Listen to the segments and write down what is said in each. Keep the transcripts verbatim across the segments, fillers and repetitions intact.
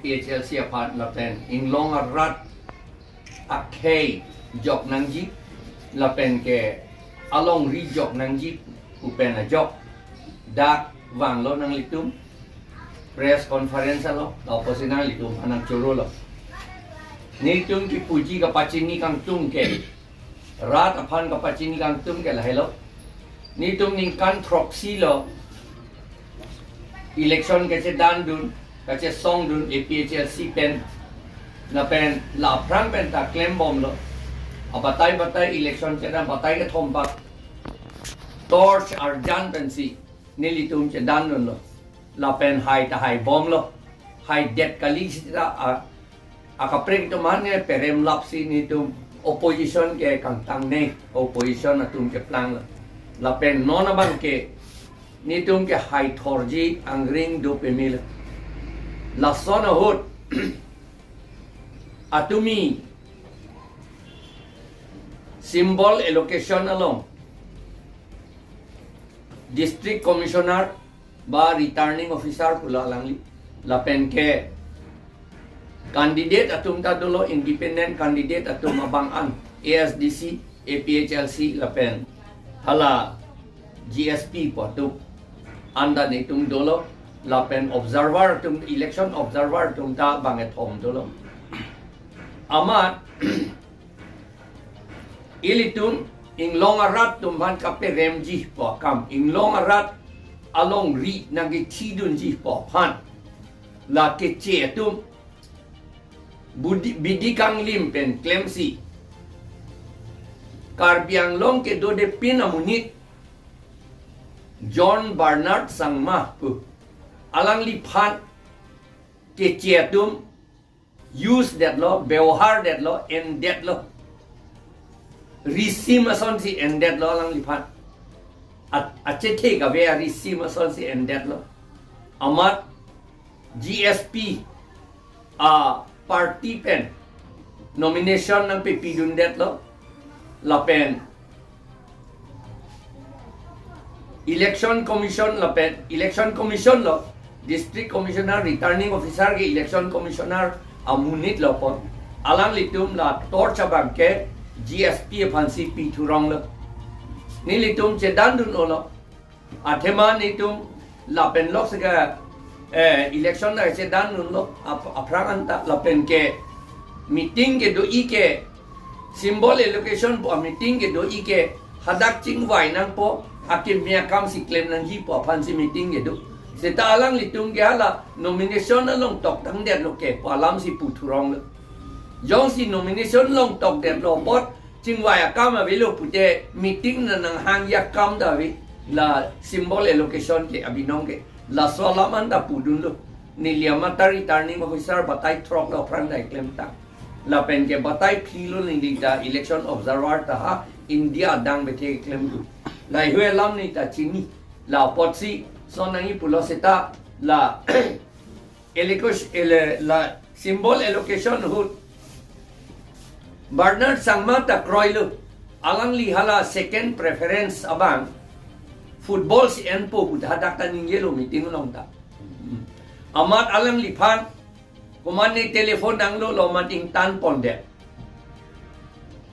P H L C aphan lapen inglong arat akhei jok nangji lapen ke alongri jok nangji pu pen ajok dak vanglo nanglitum press conference along, lapusi nanglitum aphan nangchorolo. Nelitum kipuji kapachini kangtung ke, rat aphan kapachini kangtung ke lahelo. Nelitum ningkan throksi lo election kachedandun, kachesongdun A P H L C pen, lapen la aphrang pen ta klembomlo. Abatai batai election chedan batai kethom bak torch arjan pensi nelitum chedandunlo. Lapen hai ta haibomlo. Haidet kali sita a, akaprek atum aphan ke perem lapsi nelitum opposition ke kangtangnei, opposition atum keplanglo. Lapen non abang ke nelitum ke haithorji angring do pemelo. Lason ahut atumi symbol allocation along district commissioner ba returning officer pulo alangli, lapen ke candidate atum ta dolo, independent candidate atum abang an, A S D C, A P H L C lapen hala G S P pu atum anta nelitum dolo, lapen observer atum, election observer atum ta bangkethom dolo. Amat ilitum inglong arat atum aphan kaperemji pu akam, inglong arat alongri nangkethidunji pu aphan la keche atum bidi, bidi kanglim pen klemsi Karbi Anglong kedodepin amonit John Bernard Sangma pu alangliphan keche atum use detlo, bebohar detlo, en detlo. Risim asonsi en detlo alangliphan. A, achethe kave arisim asonsi en detlo. Amat G S P a party pen nomination nangpepidun detlo. Lapen election commission lapen election commission lo, district commissioner, returning officer ke election commissioner amonit lo pon. Alanglitum la torch abang ke G S P aphansi pithuronglo. Nelitum chedandun-olo. Athema nelitum lapen lok sega, eh, election nangchedandunlo ap-, aphrang anta lapen ke meeting kedo-i ke, symbol allocation pu ameeting kedo-i ke hadak chingvai nangpo, akimi akamsi klem nangji pu aphansi meeting kedo. Seta alanglitum ke hala nomination along toktang detlo ke pu alamsi puthuronglo. Jongsi nomination along tokdetlo apot chingvai akam avelo pute meeting nang nanghangji akam ta ave, la symbol allocation ke abinong ke. Laso alam anta pudunlo. Neli amat ta returning officer batai throklo aphrang ta klemtang. Lapen ke batai phli lo neli ta election observer ta ha India adang bethe klemdun. Laheihui alam neli ta chini. La apotsi son nangji pulo seta la allocation, ele-, la symbol allocation ahut Bernard Sangma ta kroilo, alangli hala second preference abang football si enpo pu hadak ta ningjelo meeting along ta. Amat alangliphan komatne telephone nanglolo amat ingtan pondet.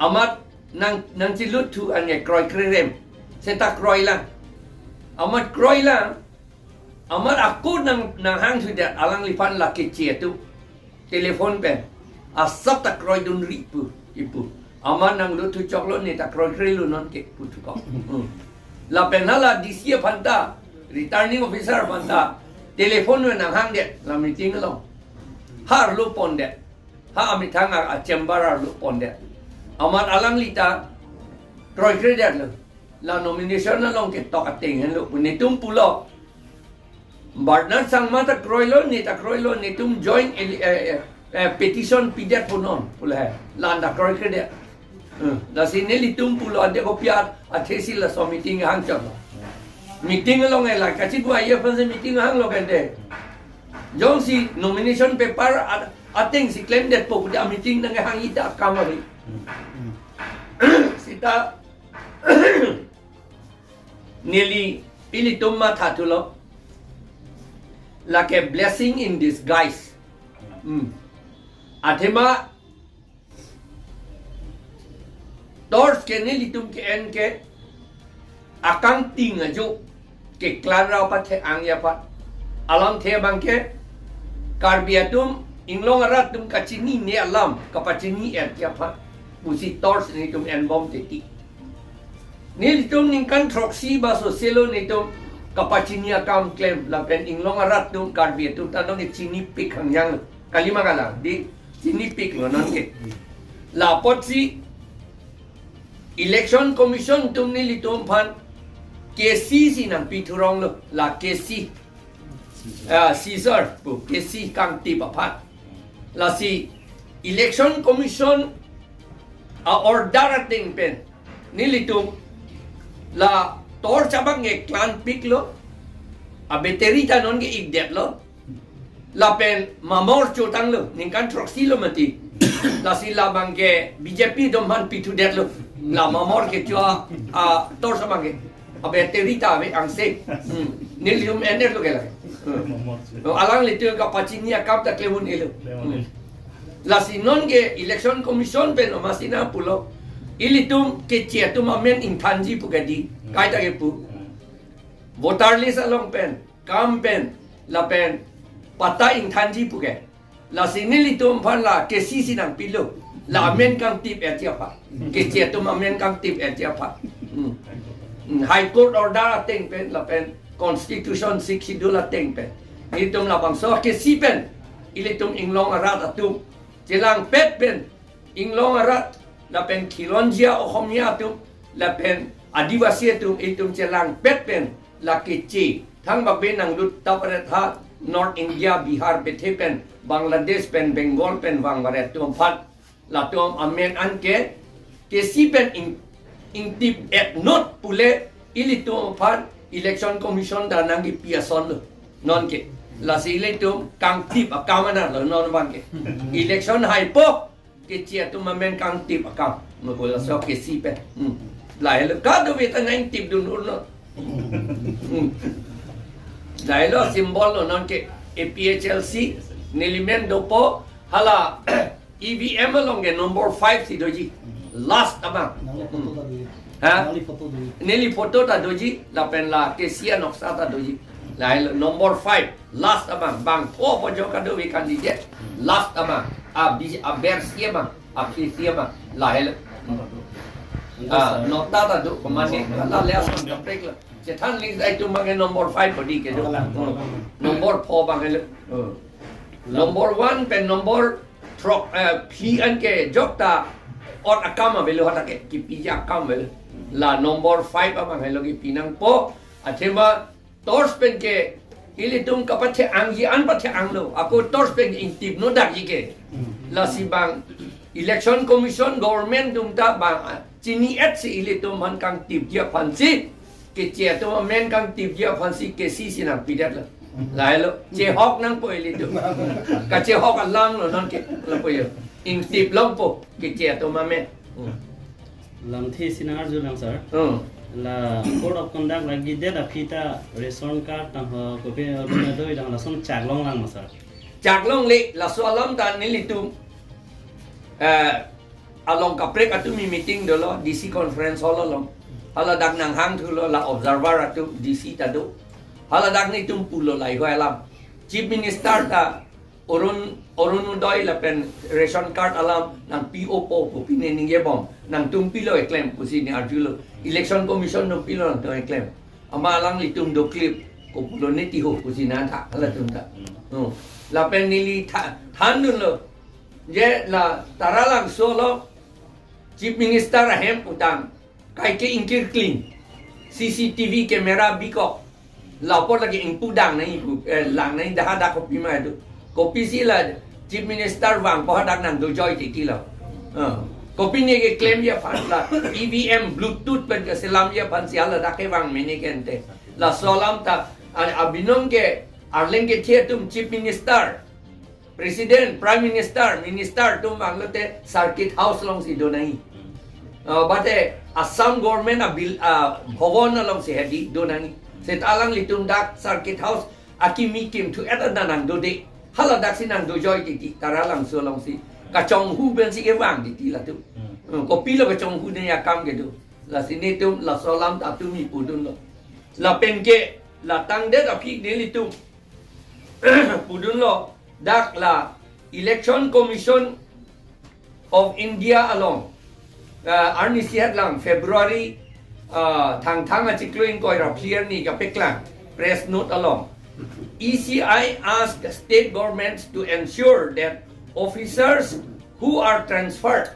Amat nang, nangchelut thu an ke kroikre rem. Seta kroilang. Amat kroilang. Amat ako nang, nanghangsudet alangliphan la keche atum telephone pen asap ta kroidunri pu, ipu. Amat nanglut thu choklo, ne ta kroikrelo non ke pu thukok. Hmm. Lapen hala D C aphan ta, returning officer aphan ta telephone pen nanghangdet la meeting along. Ha arlo pondet. Ha amethang a, a chamber arlo pondet. Amat alangli ta kroikredetlo. La nomination along ketok ateng henlo pu netum pulo. Bernard Sangma ta kroilo, ne ta kroilo, netum joint ele-, eh, eh, eh, petition pidet punon, pulo he. La anta kroikredet. Eh, lasi nelitum pulo ante kopi athesi laso meeting hangchotlo. Meeting along ela kachigwa ye aphansi meeting hanglo kente. Jongsi nomination paper at-, atengsi klemdetpo pute meeting nanghangji ta akam ave. Seta neli ilitum mathathulo. Lake blessing in disguise. Hmm. Athema torch ke nelitum ke-en ke akangting ajo keklang ra pathe-angji aphan. Alamthe abang ke Karbi atum inglong arat atum kachinine alam kapachini-etji aphan pusi torch nelitum enbom titi. Nelitum ningkan throksi ba soselo nelitum kapachini akam klem lapen inglong arat atum Karbi atum ta nonke chinipik hangjang lo. Kalima kalang, dei, chinipik lo nonke. La apotsi Election Commission atum nelitum aphan K C si nangpithurong lo, la K C. Ah, seizure pu, K C kangtip aphan. Lasi Election Commission a-order ateng pen nelitum la torch abang ke klanpik lo, a-battery ta nonke ikdet lo, lapen mamor chotang lo, ningkan throksi lo mati. Lasi labang ke B J P atum aphan pithudet lo, la mamor kecho a, a torch abang ke. A-battery ta ave angse. Hmm. Nelitum en-et lo ke la. Hmm. Alanglitum kapachini akam ta klem un-e lo. Hmm. Lasi nonke Election Commission pen amatsi nangpulo, ilitum Keche atum amen ingthanji pu ke dei. Hmm. Kaita kepu. Hmm. Voter list along pen, kam pen, lapen patta ingthanji pu ke. Lasi nelitum aphan la K C si nangpilo. La amen kangtip-etji aphan. Keche atum amen kangtip-etji aphan. Hmm. Hmm. High Court order ateng pen lapen Constitution Sixth Schedule ateng pen. Nelitum labangso K C pen ilitum inglong arat atum chelangpet pen inglong arat lapen khilonjia Ohomia atum lapen Adivasi atum itum chelangpet pen la Keche thangbak be nanglut tap aret ha North India, Bihar bethe pen, Bangladesh pen, Bengal pen vang varet atum aphan, latum amen anke K C pen ing, ingtip-et not pule ilitum aphan Election Commission ta nangkepi ason lo nonke. Lasi ilitum kangtip akam anan lo non abang ke. Election haipo, Keche atum amen kangtip akam. Mukul aso K C pen. Hmm. Lahelo kadokave ta nangtipdun urno. Hmm. Lahelo symbol lo nonke A P H L C, neli men dopo, hala E V M along ke number five si doji. Last abang. Nangli photo ta doji. Ha? Nangli photo doji. Neli photo ta doji, lapen la K C anoksa ta doji. Lahelo number five, last abang, bangpho apo jo kadokave candidate, last abang, a bi, a bersi abang, a phisi abang, lahelo. Ah, nota ta do, kemane, la le ason kaprek lo. Chethan ling sai atum abang ke number five bodi kedo. Hmm. Number four abang helo. Hmm. Number one pen number throk, eh, phi anke jokta ot akam avelo hadak ke, kipiji akam avelo. La number five abang helo kipi nangpo, athema torch pen ke ilitum kapathe-angji an pathe-ang lo. Ako torch pen ingtip no dakji ke. Hmm. Lasi bang Election Commission government atum ta bang, ah, chini-et si ilitum aphan kangtipji aphansi, Keche atum amen kangtipji aphansi K C si nangpidet lo. Lahelo, chehok nangpo ilitum. Kachehok alam lo nonke, lapu yo. Ingtip longpo Keche atum amen. Hmm. Lamthe si nangarjulang, sir. Hmm. La Code of Conduct lagi det aphi ta ration card tangho kopi, kopi na doi tang lason chaklong lang ma, sir? Chaklongle, laso alam ta nelitum, eh, along kaprek atum meeting dolo, D C conference hall along. Haladak nanghangthulo la observer atum D C ta do. Haladak nelitum pulo lahai alam. Chief Minister ta Arun, Orunodoi lapen ration card alam nangpi-opo pu pine ningjebom. Nangtum pilo eklem pusi ne arjulo. Election Commission atum pilo nangtum eklem. Amat alanglitum do clip, kopulo ne tiho pusi nangtha, halatum ta. Hmm. Hmm. Lapen neli tha, thandunlo. Je la Taralangso along Chief Minister ahem pu tang kaike ingkirkling. C C T V camera bikok. Lapu lake ingpu dang nangji pu, eh, lang nangji dah hadak kopima do. Kopisi la Chief Minister vangpo hadak nangdojoi titi lo. Ah. Kopine keklemji aphan la E V M Bluetooth pen keselamji aphansi haladak kevang mene kente. Laso alam ta, a, abinong ke arleng kethe atum Chief Minister, President, Prime Minister, Minister atum vanglote Circuit House alongsi do nangji. Ah, bate Assam Government a bil, ah, bhavan alongsi hedi do nangji. Seta alanglitum dak Circuit House akimi kimthu-et anta nangdode. Hala daksi nangdojoi titi, Taralangso alongsi. Kachonghu pensi kevang titi latum. Hmm. Hmm, kopilo kachonghu ne akam kedo. Lasi netum laso alam ta tumi pudunlo. Lapen ke, la tangdet aphi nelitum pudunlo, dak la Election Commission of India along, uh, arnisi hatlang February, uh, Thangthang achiklo ingkoi ra phli arni kapeklang press note along, E C I asked state governments to ensure that officers who are transferred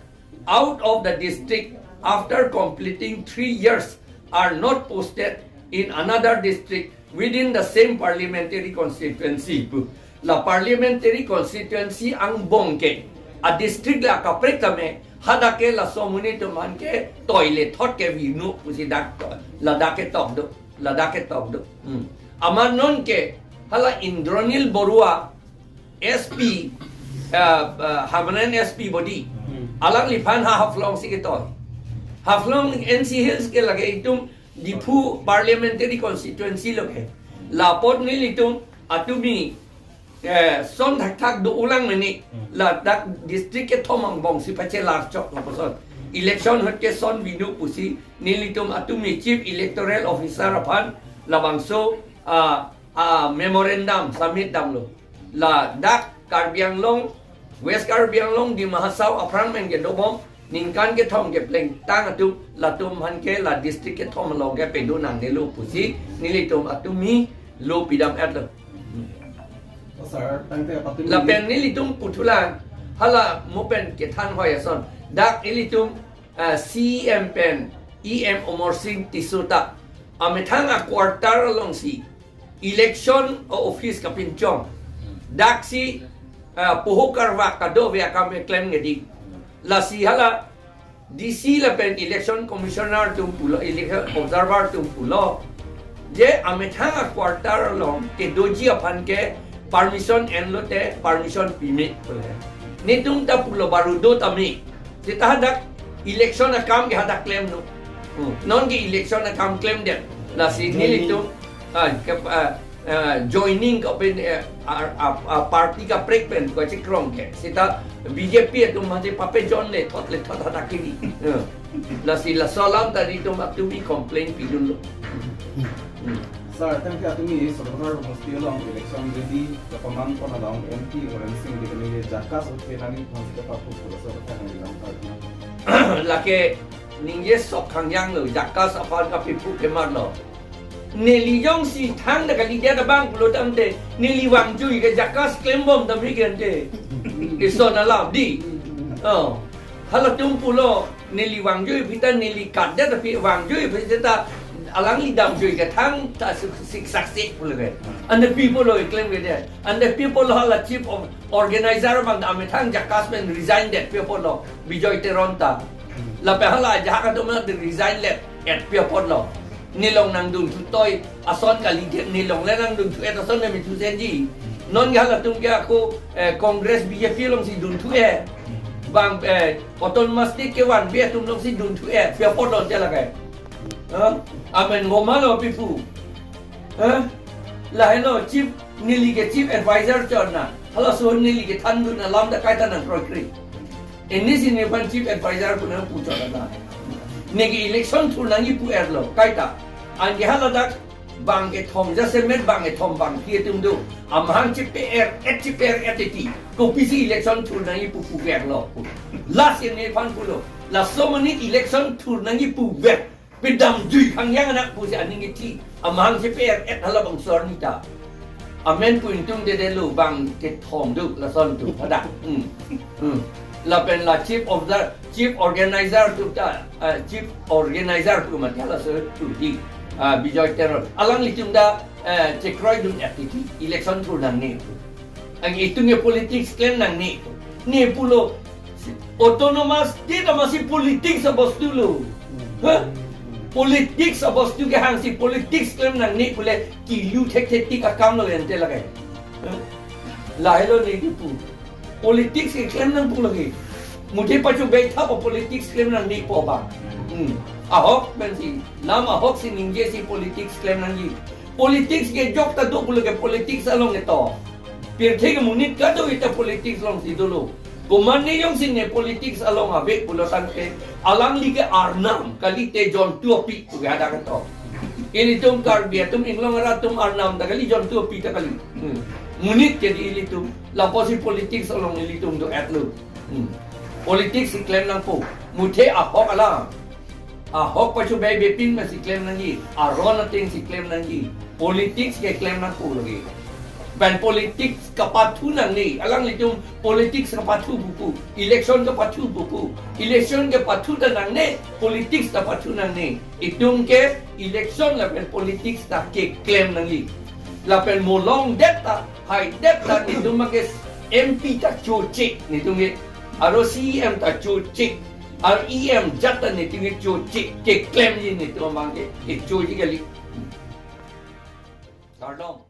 out of the district after completing three years are not posted in another district within the same parliamentary constituency pu. La parliamentary constituency angbong ke a district la kaprek tame, hadak ke laso amonit atum aphan ke toilet thot ke vinu pusi dak to, ladak ketok do, ladak ketok do. Hmm. Amat non ke hala Indranil Baruah, S P, uh, uh, Haflong S P body. Hmm. Alangliphan ha Haflong si ketoi. Haflong N C Hills ke lake itum Diphu parliamentary constituency lo ke. Lapot nelitum atumi, eh, son thakthak do ulang meni. Hmm. Ladak district kethom angbong si pachelar chok lapuson. Election ahut ke son vinu pusi nelitum atumi Chief Electoral Officer aphan labangso, ah, ah, memorandum submit damlo. Ladak Karbi Anglong, West Karbi Anglong, Dima Hasao aphrang pen kedobom, ningkan kethom keplengtang atum, latum aphan ke la district kethom along ke pedo nangnelo pusi, nelitum atumi lo pidam-etlo. Oh, sir, tangte patumi. Lapen nelitum puthulang, hala mo pen kethan hoi ason. Dak ilitum, ah, C E M pen, E M Amarsing Tisso ta amethang a quarter alongsi election office kapinchong. Daksi, ah, poho karvak kadokave akam keklem ngedi. Lasi hala D C lapen election commissioner atum pulo, election observer atum pulo, je amethang a quarter along kedoji aphan ke permission enlote permission pime pule. Netum ta pulo baru do tame. Seta hadak election akam ke hadak klemnon. Hmm. Non ke election akam klemdet. Lasi nelitum, ah, ke, ah, ah, joining ke pen, eh, ah, ah, ah, party kaprek pen kachekrong ke. Seta B J P atum mati pape John le thot le thot hadak kini. Hmm. Lasi laso alam ta nelitum atumi complain pidunlo. Hmm. Sir, tangte atumi Sordar Hosti along election ready, kapaman pon along M P Horen Sing di kami JACAS utkhe nangji aphan si kapapu pulo, sir, tangte nangji lam tadi. Lake ningje sok khangjang lo, JACAS aphan kapipu kemarlo. Neli jongsi thangta kalidet abang pulo tangte, neli vangjui ke JACAS klembom tame ke ante. Ison alam di. Oh. Halatum pulo, neli vangjui aphi ta neli katdet aphi vangjui aphi ta alangli damjui ke thangta sik saksi pulo ke. Ante pi apotlo keklem kedet. Ante pi apotlo hala chief of organizer abang ta amethang JACAS pen resign det pi apotlo Bijoy Teron ta. Lapen hala ajahak atum ta resign let et pi apotlo. Nelong nangdunthu toi ason kalidet, nelong le nangdunthu et ason le mithu senji. Non ke halatum ke ako, eh, Congress B J P alongsi dunthu et. Bang, eh, Autonomous State kevanve atum alongsi dunthu et. Pi apotlo ante lake. Ha? Amen ngomalo pipu. Ha? Lahelo chief, neli ke chief advisor chorna. Halaso neli kethandun alam ta kaita nangkroikre. Ini si nephan chief advisor pu nangpu chorna. Neke election thur nangji pu-etlo, kaita. Anke haladak bang kethom jasemet bang kethom bangphli atum do. Amahang chepe-er-et chepe-er-et titi. Kopisi election thur nangji pu puverlo. Lasi nephan pulo. Laso amonit election thur nangji puver. Pedamjui khangjang anak pusi aning kethi. Amahang chepe-er-et halabangso arni ta. Amen pu ingtungdedetlo bang kethom do lason atum hadak. Hmm. Hmm. Lapen la chief of the, chief organizer atum ta, ah, chief organizer pu mati halaso atum di. Ah, Bijoy Teron. Alanglitum ta, eh, chekroidun-et titi. Election thur nangne. Ang itum ke politics klem nangne. Ne pulo Autonomous State amatsi politics abostu lo. Ha? Politics abostu kehangsi politics klem nangne pule kilu thekthe tik akam lo ante lake. Ha? Lahelo ne kipu. Politics keklem nangpo lake. Muthe pacho bethap politics klem nangnepo bang. Hmm. Ahok pensi, lam ahok si ningjesi politics klem nangji. Politics ke jok ta do pulo ke politics along ketok. Pirthe ke monit kadokave ta politics alongsi dolo. Komatne jongsi ne politics along ave pulo tangte, alangli ke arnam kalite jontu api pu ke hadak ketok. Ilitum Karbi atum, Inglong arat atum arnam ta kali, jontu api ta kali. Hmm. Monit ke di ilitum. Lapusi politics along ilitum do-etlo. Hmm. Politics si klem nangpo. Muthe ahok alam, ahok pachobeibepin masi klem nangji. Aron atengsi klem nangji. Politics ke klem nangpo lagi. Pen politics kapathu nangne. Alanglitum politics kapathu pu pu, election kapathu pu pu. Election kapathu ta nangne, politics kapathu nangne. Itum ke election lapen politics ta keklem nangji. Lapen molongdet ta, haidet ta, netum abang ke M P ta choche, netum ke. Aro C E M ta choche. Aro E M jat ta netum ke choche, keklemji netum abang ke, kechoji kali. Kardom.